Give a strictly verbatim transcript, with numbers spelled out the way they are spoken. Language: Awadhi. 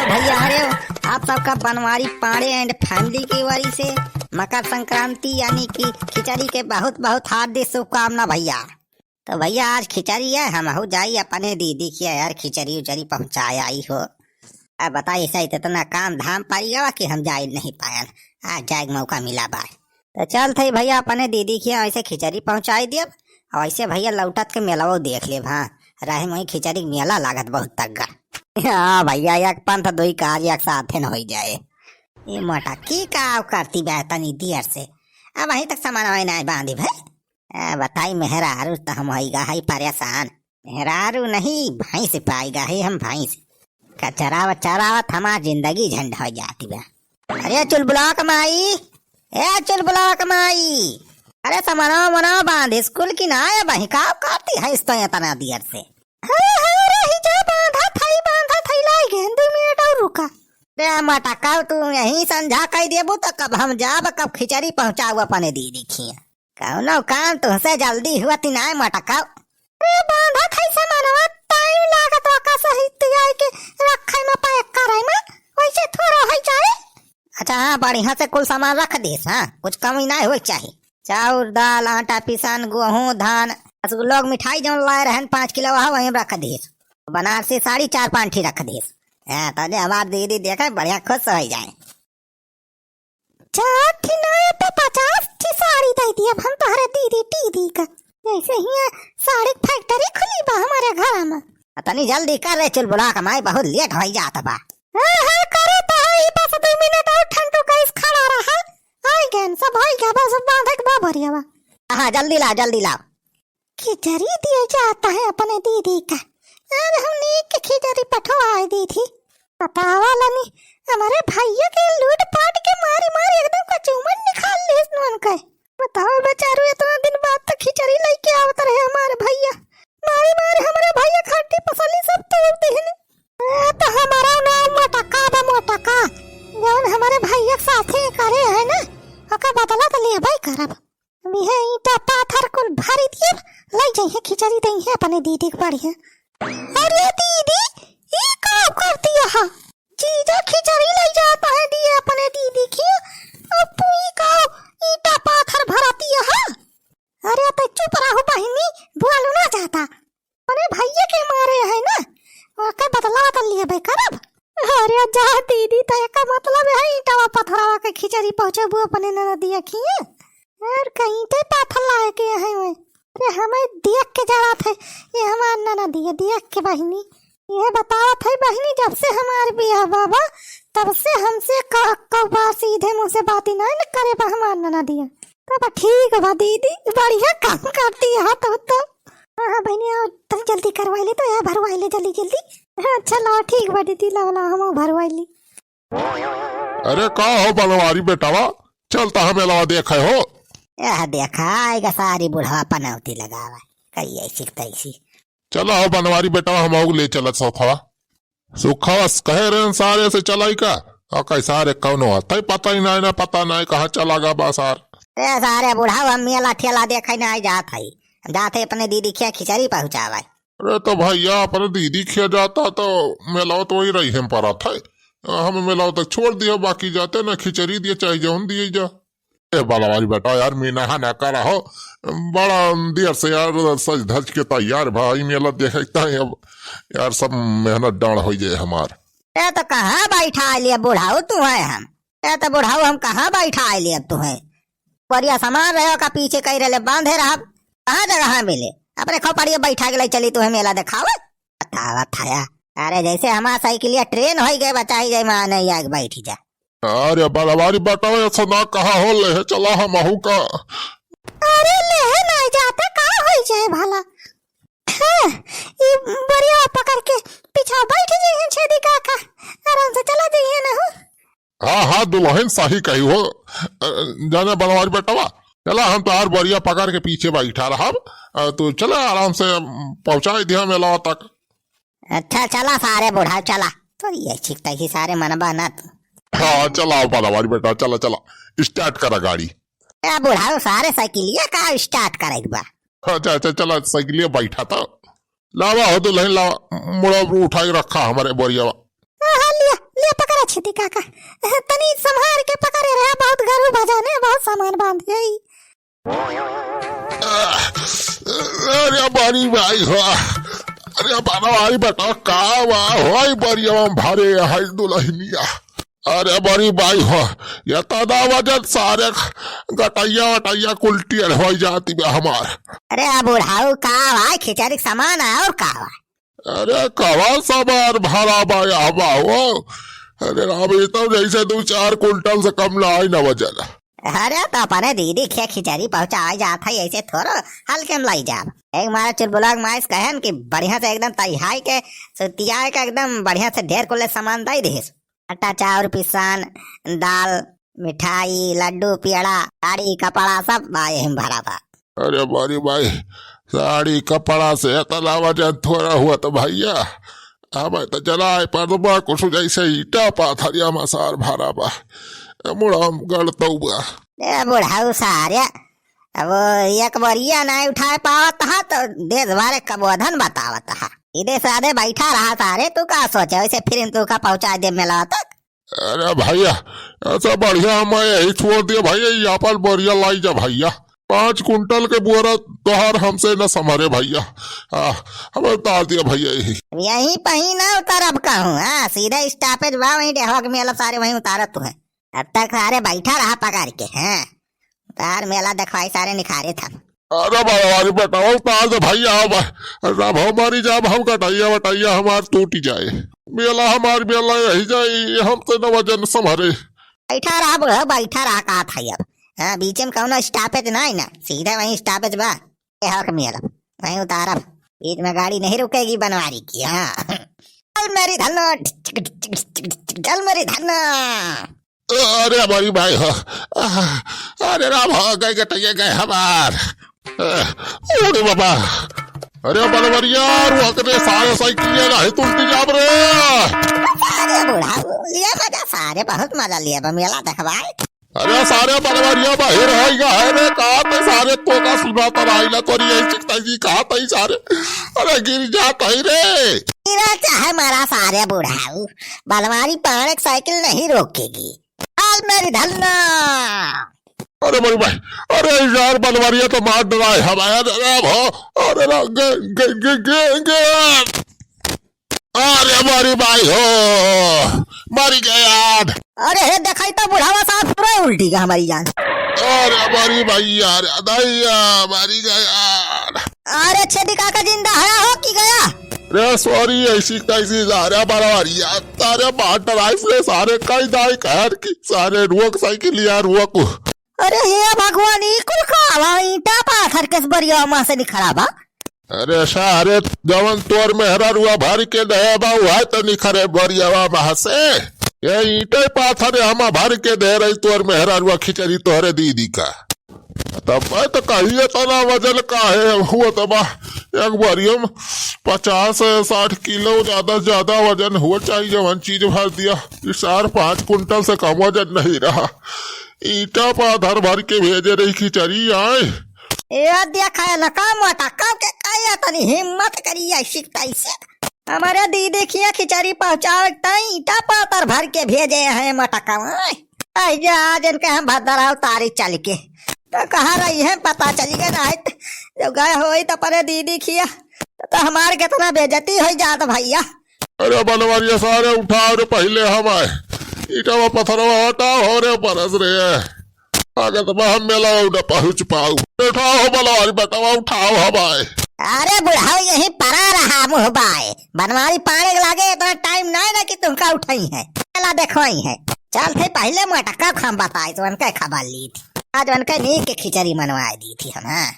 भैया, अरे, आप सबका बनवारी पांडे and family की ओर से मकर संक्रांति यानी कि खिचड़ी के बहुत बहुत हार्दिक शुभकामना भैया। तो भैया, आज खिचड़ी है, हमहू जाई अपने दीदी के यार खिचड़ी उचड़ी पहुँचाए आई हो। अब बताई, ऐसा इतना काम धाम पड़ गवा कि हम जाए नहीं पायन। आज जाए के मौका मिला बा। तो चल थे भैया, अपने दीदी के यहाँ ऐसे खिचड़ी पहुँचाई दियब, और ऐसे भैया लौटत के मेलाओ देख लेब। हाँ, राही में खिचड़ी के मेला लागत बहुत तगड़ा। हाँ भैया, एक पंथ दुई काज एक साथे न होई जाए। ये मोटा की का करती बा तनी देर से, अब वहीं तक सामान वहीं ना बांधी भाई। आ, बताई मेहरारू त हम होई गा है परेशान। मेहरारू नहीं, भैंस पाई गा है हम, भैंस। का चरावत चरावत हमार जिंदगी झंड हो जाती बा। अरे चुलबुला क माई, ए चुलबुला क माई, अरे समनवा मनवा बांध स्कूल की ना आए बही, का करती है इस तो इतना देर से? हाँ, हाँ, रही जा, बांधा थाई, बांधा थाई, लाई गए, दो मिनट और रुका। रे मटकाऊ, तू यहीं संझा कई देबू तो कब हम जाब, कब खिचड़ी पहुँचाऊ अपने दीदी खिया। कौनो काम तुहसे जल्दी हुआ ती नाय मटकाऊ। रे बांधा थाई सामानवा, टाइम लागत ओका सही तियाई के रखे में पैक करे में, वैसे थोड़ा है जाए। अच्छा हाँ, बढ़िया से कुल सामान रख दीस, हाँ, कुछ कमी ना होए के चाही। चाउर, दाल, आटा, पिसान, गेहूं, धान, रसगुल्ला के मिठाई जौन लाए रहन पाँच किलो, वह वहीं रख दीस। बनारसी साड़ी चार पाँच ठी रख दीस। हाँ, तने हमार दीदी देखे बढ़िया खुश हो जाए। चार ठी ना, ये तो पचास ठी साड़ी दे दी अब हम तोहरे दीदी टीदी का। जैसे ही ये साड़ी के फैक्ट्री खुली बा हमारे घर में। आ, तनी जल्दी कर रे चुलबुला क माई, बहुत लेट हो जात बा। हाँ, हाँ, करे तो है, बस दो मिनट और ठंडू गैस खड़ा रहा। आई गैन सब हो गया, बस बांधे के बा भरिया बा। हाँ, जल्दी ला, जल्दी ला। खिचड़ी दिया जाता है अपने दीदी का। आज हमने एक खिचड़ी पठवाई दी थी। बतावा लनी, हमारे भैया के लूट पाट के मारी मारी एकदम कचूमन निकाल ली इसने उनका। बताओ बेचारू, इतना दिन बाद तो खिचड़ी लेके आवत रहे हमारे भैया, मारी मारी हमारे भैया खट्टी पसली सब तोड़ देहनी। ए, तो हमारा नाम मोटका बा, मोटका। जौन हमारे भैया के साथे करे है ना, ओकर बदला तो लेबे करब। अब यह ईंटा पाथर कुल भरी दिए, ले जइहे खिचड़ी दइहे अपने दीदी के बढ़िया। अरे दीदी, ई का कर दिया हा? जीजा खिचड़ी ले जाता है दिए अपने दीदी की, अब तू ई का ईंटा पाथर भरा दिया हा? अरे तो चुप रहो बहिनी, बोलो ना ज्यादा। अपने भैया के मारे है ना, ओकर बदला तो लेबे करब। अरे जा दीदी, तो एकर मतलब है ईंटवा पथरवा के खिचड़ी पहुँचबू अपने ननदिया खिए। और कहीं ते पाथर लाए के है ओए। अरे हमें देख के जरा थे, ये हमार ननदिया देख के बहिनी। ये बतावत है बहिनी, जब से हमार बियाह बाबा, तब से हमसे क-, कौवा सीधे मुंह से बात ही नहीं न करे बा हमार ननदिया। तब ठीक बा दीदी, बढ़िया काम करती है तू तो। हाँ, हाँ, बहिनी, आओ, तनी जल्दी करवाई ले तो, या भरवाई ले जल्दी, जल्दी। हाँ, अच्छा, लाओ, ठीक बा दीदी, लाओ, लाओ, हम भरवाई ली। अरे, का हो बनवारी बेटावा, चल त हमें लवा देखे हो। यह देखा, आएगा सारी बुढ़वा पनौती लगावा, कई ऐसी तैसी। चला हो बनवारी बेटावा, हम आउग ले चलत सौथवा। सुखवा से कहे रहन सारे से चलाई का? और कई सारे कौनो हथई पता ही नाय, ना पता नाय कहाँ चला गा बा सार। ए सारे बुढ़ाऊ, हम मेला ठेला देखे नाय जात हई, हम जात हई अपने दीदी के खिचड़ी पहुँचावे। अरे तो भैया, अपने दीदी के जाता तो मेलावा तो वही रही हम परत है, हम मेलावा तक छोड़ दिया, बाकी जाते ना खिचड़ी दिए चाहे जौन दिए जा। ए बनवारी बेटा, यार, मीनहा ना करा हो, बड़ा देर से यार सज धज के तैयार भाई, मेला देखे के ताई अब यार सब मेहनत डांड हो जाए हमार। ए तो कहाँ बैठा लिए बुढ़ाऊ तू है हम? ए तो बुढ़ाऊ हम कहाँ बैठा लिए तू है? बढ़िया सामान रहे का पीछे कही रहे बांधे रहब, कहाँ जगह मिले? अपने खोपड़िया बैठा के ले चली तू है मेला देखावे। बतावा थाया, अरे जैसे हमार साइकिलिया ट्रेन होई गए बचाई जाए, माँ नहीं आग बैठी जा। अरे बलवारी बटाओ, ऐसा ना कहा हो, ले चला हम आहू का। अरे ले नहीं जाते, का होई जाए भला? हाँ, ई बोरिया पकड़ के पीछा बैठ जाइए छेदी काका, आराम से चला जाइए ना हो। हाँ, हाँ, दुल्हन सही कही हो। अ, जाने बलवारी बेटवा, चला हम तोहार बोरिया पकड़ के पीछे बैठा रहब। अ, तू चला आराम से, अम, पहुँचाई दिया मेला तक। अच्छा, चला सारे बूढ़ा, चला। तो ये छिकता ही सारे मनबा ना तू। हाँ, चला बलवारी बेटा, चला, चला। Start करा गाड़ी। ए बूढ़ा, सारे साइकिलिया का start करे के बा? अच्छा, अच्छा, चला, साइकिलिया बैठा तो। लावा हो दुल्हन, लावा, मुड़ा उठा के रखा हमारे बोरिया। हाँ, हाँ, लिया, छिटी काका, तनी संभार के पकड़े रहा, बहुत गरू भजन है, बहुत सामान बांध गई। अरे बड़ी भाई हो, अरे बड़ा भाई बेटा, का बा होई बरिया में भरे है दुलहिनिया। अरे बड़ी भाई हो, ये तना वजन सारे गटैया वटैया कुल टेढ़ होई जाती बा हमार। अरे बुढ़ाऊ, का बा, खिचड़ी के सामान है और का बा? अरे कवा सामान भरा बा यहाँ बा हो? अरे राम, ये तो जैसे दू चार कुंटल से कम ना आई ना वजन। अरे तो अपने दीदी के खिचड़ी पहुँचाए जात है, ऐसे थोड़ो हल्के में लाई जाब। एक मारे चुलबुला के माइस कहन कि बढ़िया से एकदम तैहाई के सुतियाए के एकदम बढ़िया से ढेर कुल सामान दई दिहिस। आटा, चाउर, पिसान, दाल, मिठाई, लड्डू, पेड़ा, साड़ी, कपड़ा सब बा यही में भरा बा। अरे बड़ी भाई, साड़ी, कपड़ा से इतना वजन थोड़ा हुआ तो भैया, हमें तो जनाए पर बा कुछ जैसे ईटा पाथरिया में सार भरा बा। ए मुड़म गड़तौ बा। ए बुढ़ऊ सारे, अब एक बोरिया नाहीं उठाए पावत हा तो देश भर के कबोधन बतावत हा। इधे सादे बैठा रहा सारे, तू का सोचे वैसे फिर तू का पहुँचा दे मेला तक? अरे भैया, ऐसा बढ़िया मैं यही छोड़ दिया भैया, ये अपन बोरिया लाई जा भैया। पाँच कुंटल के बोरा तोहार हमसे न संभरे भैया। आ, हमें उतार दिया भैया यही। यहीं पही ना उतरब कहूँ, हाँ, सीधा stoppage बा, वहीं डेहवा के मेला सारे वहीं उतारत तू है। अब तक सारे बैठा रहा पकड़ के, हाँ। तार मेला देखवाई सारे निखारे था। अरे बलवारी बेटा, उतार दे भैया, अब, अब हम मरी जाब, हम कटैया वटैया हमार टूट जाए। मेला हमार मेला यही जाए, हम तो न वजन संभरे। बैठा रहा बुढ़ऊ, बैठा रहा, का था अब? हाँ, बीचे में कौनो stoppage ना है ना, सीधा वहीं stoppage बा। ए हक मेला, वहीं उतारब, बीच में गाड़ी नहीं रुकेगी बनवारी की, हाँ। चल मेरी धन्नो, चल मेरी धन्नो। अरे हमारी भाई हो, अरे राम हो, गए गटैया गए हमार। अरे बाबा, अरे बलवरिया, रुआ के रे, सारे साइकिल ले रहे, तुम ती जाब रे। अरे बुढ़ऊ, लिया मजा सारे, बहुत मजा लिया बा मेला देखवाए। अरे सारे बलवरिया बाहर है, या है रे, कहाँ ते सारे तोका सुना तर आइला तोरी यही चिकता जी, कहाँ ते सारे, अरे गिर जात है रे। गिरा चाहे मरा सारे बुढ़ऊ, बलवारी पाड़े की साइकिल नहीं रोकेगी। चल मेरी धन्ना। अरे बड़ी भाई, अरे यार बलवरिया तो मार डराए हमारे, अरे भो, अरे रा, गे, गे, गे, गे, गे। अरे बड़ी भाई हो, मरी गए यार। अरे हे देखाई तो बुढ़ावा साहब पूरा उल्टी का हमारी जान। अरे बड़ी भाई यार, दैया, मरी गए यार। अरे छेदी काका जिंदा है हो कि गया? रे सॉरी, ऐसी तैसी जा रहा बलवरिया, तारे मार डराए ले सारे कई दाई कहर की, सारे रोक साइकिल यार रोक। अरे हे भगवान, ई कुल का बा? ईंटा पाथर के बरिया मा से निखरा बा। अरे सारे, जवन तोर मेहरारुआ भर के दे बा, उहे तो निखरे बरियावा मा से। ये ईंटे पाथर हम भर के दे रही तोर मेहरारुआ खिचड़ी तोहरे दीदी का। तब मैं तो कही इतना वजन काहे हुआ तबा? एक बरिया में पचास साठ किलो ज्यादा से ज्यादा वजन हुआ चाहिए, जवन चीज भर दिया। ई चार पाँच कुंटल से कम वजन नहीं रहा। ईंटा पाथर भर के भेजे रही खिचड़ी आए। ए देखा न का मोटा कब के कहिया तनी हिम्मत करी ऐसी तैसे। हमारे दीदी खिया खिचड़ी पहुँचावे ताई ईंटा पाथर भर के भेजे हैं मोटा कमाए। आई जा आज इनके हम भद्दर उतारी चल के। तो कहाँ रही है पता चली गया ना, तो जब गए होई तो अपने दीदी खिया तो, तो हमार कितना बेइज्जती हो जात भैया। अरे बनवारिया सारे उठाओ रे, पहिले हम आए। ईटवा पथरवा हटाओ हो रे, परस रे। आगे तो हम मेला न पहुँच पाऊ। उठाओ बनवारी बेटवा, उठाओ हम आए। अरे बुढ़ाऊ यहीं परा रहा मुँह बाए। बनवारी पाड़े के लागे इतना टाइम नाहीं ना कि तुमका उठाई है। मेला देखवाई है। चल थे पहिले मोटका को हम बताए तो उनका खबर ली थी। आज उनका नीक के खिचड़ी मनवाए दी थी हम, हाँ।